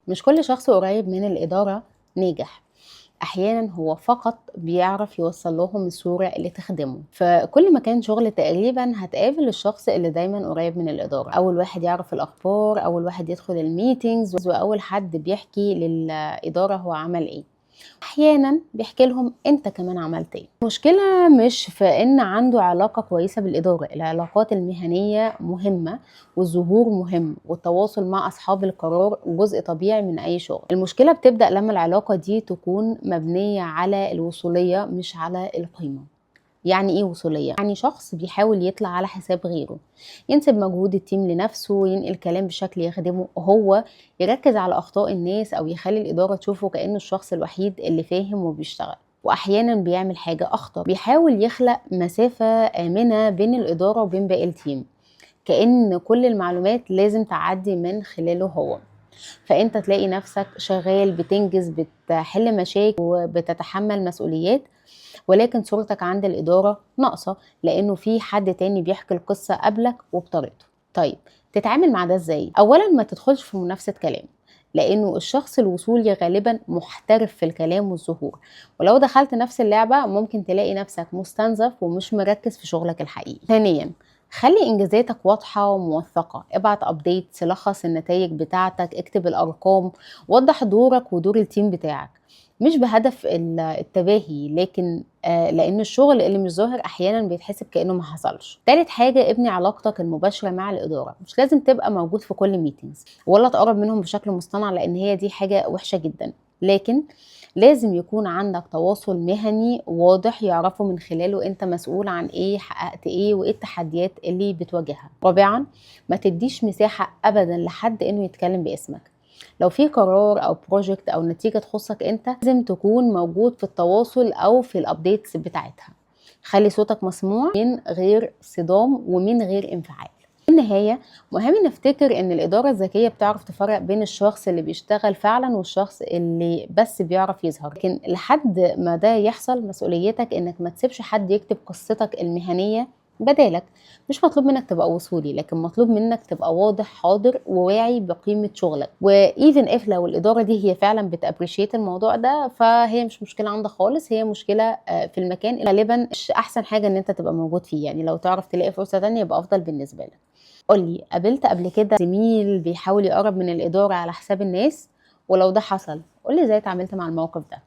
مش كل شخص قريب من الإدارة ناجح، احيانا هو فقط بيعرف يوصل لهم الصورة اللي تخدمه. فكل مكان شغل تقريبا هتقابل الشخص اللي دايما قريب من الإدارة، اول واحد يعرف الاخبار، اول واحد يدخل ال meetings، واول حد بيحكي للإدارة هو عمل ايه. احيانا بيحكي لهم انت كمان عملت ايه. المشكلة مش في ان عنده علاقة كويسة بالاداره، العلاقات المهنية مهمة والظهور مهم والتواصل مع اصحاب القرار جزء طبيعي من اي شغل. المشكلة بتبدا لما العلاقة دي تكون مبنية على الوصوليه مش على القيمة. يعني ايه وصولية؟ يعني شخص بيحاول يطلع على حساب غيره، ينسب مجهود ال team لنفسه، ينقل كلام بشكل يخدمه هو، يركز على اخطاء الناس، او يخلي الادارة تشوفه كأنه الشخص الوحيد اللي فاهم وبيشتغل. واحيانا بيعمل حاجة اخطر، بيحاول يخلق مسافة آمنة بين الادارة وبين باقي ال team، كأن كل المعلومات لازم تعدي من خلاله هو. فانت تلاقي نفسك شغال، بتنجز، بتحل مشاكل، وبتتحمل مسؤوليات، ولكن صورتك عند الإدارة ناقصة لأنه في حد تاني بيحكي القصة قبلك وبطريقته. طيب تتعامل مع ده ازاي؟ أولا ما تدخلش في منافسة كلام، لأنه الشخص الوصولي غالبا محترف في الكلام والظهور، ولو دخلت نفس اللعبة ممكن تلاقي نفسك مستنزف ومش مركز في شغلك الحقيقي. ثانيا خلي انجازاتك واضحة وموثقه، ابعت updates، لخص النتائج بتاعتك، اكتب الارقام، وضح دورك ودور ال team بتاعك، مش بهدف التباهي، لكن لان الشغل اللي مش ظاهر احيانا بيتحسب كانه ما حصلش. تالت حاجة ابني علاقتك المباشرة مع الاداره، مش لازم تبقى موجود في كل meetings ولا تقرب منهم بشكل مصطنع لان هي دي حاجة وحشة جدا، لكن لازم يكون عندك تواصل مهني واضح يعرفوا من خلاله انت مسؤول عن ايه، حققت ايه، وايه التحديات اللي بتواجهها. رابعا ما تديش مساحة ابدا لحد انه يتكلم باسمك. لو في قرار او project او نتيجة تخصك انت لازم تكون موجود في التواصل او في ال updates بتاعتها. خلي صوتك مسموع من غير صدام ومن غير انفعال. في النهاية مهم نفتكر ان الإدارة الذكية بتعرف تفرق بين الشخص اللي بيشتغل فعلا والشخص اللي بس بيعرف يظهر. لكن لحد ما ده يحصل مسؤوليتك انك ما تسيبش حد يكتب قصتك المهنية بدالك. مش مطلوب منك تبقى وصولي، لكن مطلوب منك تبقى واضح، حاضر، وواعي بقيمة شغلك. و even if لو الإدارة دي هي فعلا بت appreciate الموضوع ده فهي مش مشكلة عندك خالص، هي مشكلة في المكان غالبا مش أحسن حاجة إن أنت تبقى موجود فيه. يعني لو تعرف تلاقي فرصة تانية يبقى أفضل بالنسبة لك. قولي، قابلت قبل كده زميل بيحاول يقرب من الإدارة على حساب الناس؟ ولو ده حصل قولي ازاي اتعاملت مع الموقف ده.